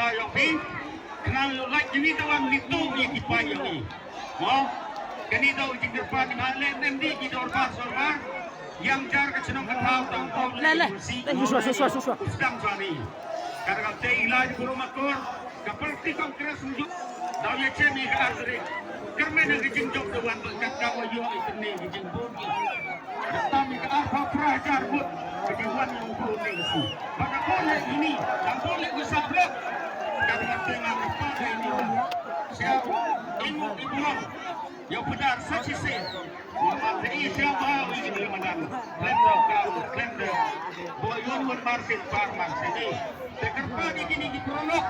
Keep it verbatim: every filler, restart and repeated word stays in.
Ïa phi, khnang ïoh lait kiwei da wan mih tuh ïa ki paid ïa ngi. Mo, kane da u jingkyrpad, nga leh ym dei ki dorbar sorkar, ïa jar ka chnong ka thaw tang ko leh leh. Thank you, shuwa, shuwa, shuwa, shuwa. U sdang sani. Ka dei ka tei Elijah Burom Akor, ka party Congress nju, da u ïa chem ïa ka ar tarik. Kyrmen ïa ka jingjop da wan bad katta wa ïoh ïa kane ka jingbun. Kata mi ka arphew phra hajar vote ka jingwan ïa u Bru Nengsu. Ba ka bun leh ine, ka bun leh u Sah Block. Ka dei ka teng ka pa ka ine. Sia inu ibu lam. Ïa u Pdar sa shisien. Wa ma te i sia ba u ine madan. Khlem da ka, khlem da. Bo ïoh wan mar sien par mar sien. Te kyrpad ïa kine ki paralok.